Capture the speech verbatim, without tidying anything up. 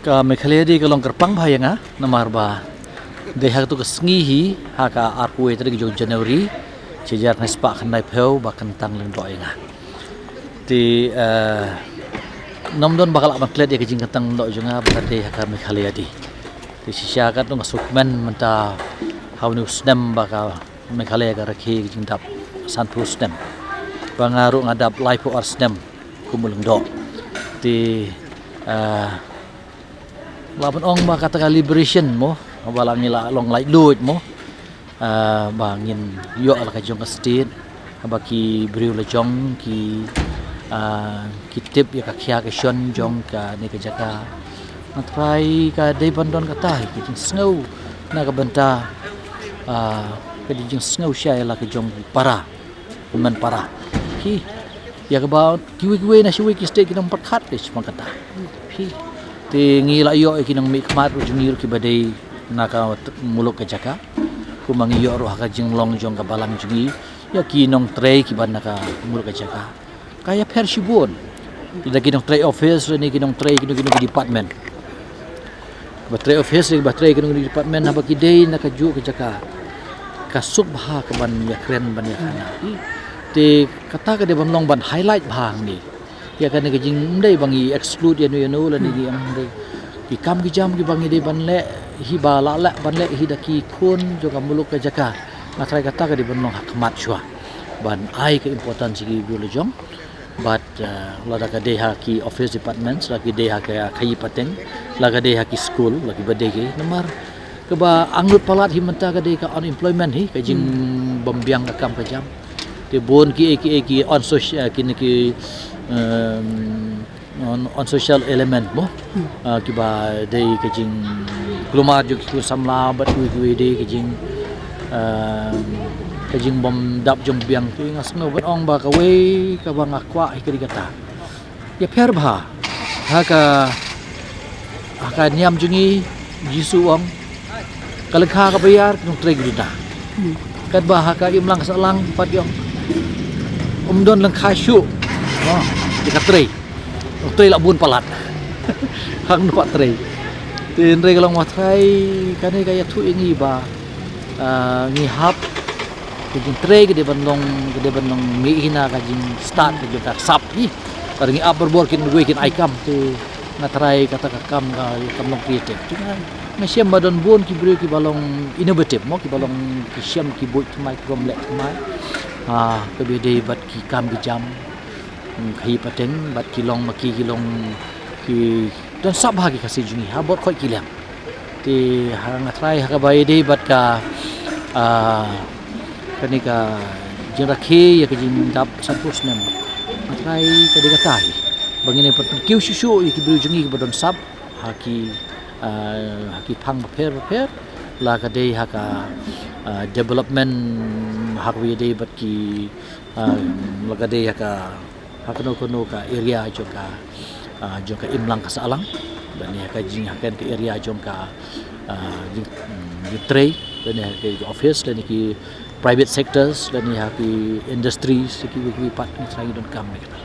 Ka Meghalaya Day ka long kyrpang bha ïa nga namar ba dei ha katu ka sngi hi, ha ka arphew tarik jong January, shi hajar khyndai spah khyndaiphew ba kyntang lyngdoh ïa nga. Te, eh, ym don ba ka lah ban klet ïa ka jingkyntang lyngdoh jong nga ba ka dei ha ka Meghalaya Day. Te shisha katno nga sngewkmen mynta ha une u snem ba ka Meghalaya ka rakhe ka jingdap sanphew snem. Ba nga ruh nga dap laiphew ar snem kum u lyngdoh. Te, eh, lah ban ong ba kata ka liberation mo, ba la ngi la long laitluid mo. Ah, ba ngin ïoh la ka jong ka state, ba ki briew la jong ki, ah, ki tip ïa ka khia ka shon jong kane ka jaka. Nga trai ka dei ban don kata hi ka jingsngew na ka bynta, ah, ka jingsngew shai la ka jong para. Hynmen para. Hi. Ïa kaba kiwei kiwei na shiwei ki state ki nang pyrkhat leh shaphang kata. Hi. Te ngi la ïoh ïa ki nongmihkhmat ruh jong ngi ruh kiba dei na ka t-, muluk ka jaka. Kumba ngi ïoh ruh ha ka jinglong jong ka balang jong ngi ïa ki nongtrei kiba na ka muluk ka jaka. Ka ïapher shibun. Lada ki nongtrei office lane ki nongtrei kino kino ki department. Ba trei office, ba trei kino kino department, haba ki dei na kajuh ka jaka, ka suk bha ka ban ïakren ban ïakhana. Te kata ka dei ban long ban highlight bha hangne. Ïa kane ka jing, ym dei ba ngi exclude ïano ïano lane ngi, ym dei. Ki kam ki jam kiba ngi dei ban leh hi, ba lah leh ban leh hi da ki khun jong ka muluk ka jaka. Nga trai kata ka dei ban long ha khmat shuwa ban ai ka importance ïa ki briew la jong. Bad, eh, lada ka dei ha ki office departments, la ki dei ha ka khaïi pateng, la ka dei ha ki school, la kiba dei ki. Namar kaba angnud palat hi mynta ka dei ka unemployment hi, ka jingbymbiang ka kam ka jam. Te bun kiei kiei ki unsocial, eh, kine ki, em, un-, unsocial element mo. Ah, kiba dei ka jingkulmar jong ki khun samla bad kiwei kiwei de ka jing, ah, ka jingbymdap jong biang. Te nga sngewbha ban ong ba kawei kaba nga kwah hi ka dei kata. Ïapher bha ha ka, ha ka niam jong ngi, Jisu u ong, ka lyngkha kaba ïar ki nongtrei ki duna. Katba ha ka imlang ka sahlang pat ïong, ym don lyngkha shuh. Oh, ïa ka trei. Trei la bun palat. Hangno pat trei. Te hynrei ka long, nga trai kane ka ïathuh ïa ngi ba, ah, ngi hap ka jingtrei ka dei ban long, ka dei ban long mih hi na ka jingstad ka jong ka sap hi. Ka ngi ap barabor kin wei kin ai kam, te nga trai kata ka kam ka kam long creative. Te nga, nga shem ba don bun ki briew kiba long innovative mo, kiba long ki shem ki buit thymmai, ki bym leh thymmai. Ah, kaba dei bad ki kam ki jam. Hmm, khaïi pateng bad ki long ma ki, ki long ki don sap bha ki Khasi jong ngi ha bor khoit ki liang. Te ha nga trai ha kaba ïadei bad ka, ah, kane ka jingrakhe ïa ka jingdap sanphew snem. Nga trai ka dei kata hi ba ngin ïa pynkiew shuh shuh ïa ki briew jong ngi kiba don sap ha ki, ah, ha ki phang bapher bapher, la ka dei ha ka, ah, development ha kaba ïadei bad ki, ah, la ka dei ha ka, ha kano kano ka area jong ka, ah, jong ka imlang ka sahlang. Lane ha ka jing, ha ka area jong ka, ah, jing, jingtrei, lane ha ka office, lane ki private sectors, lane ha ki industries, ki, ki pat ngi trai ngi donkam ne kata.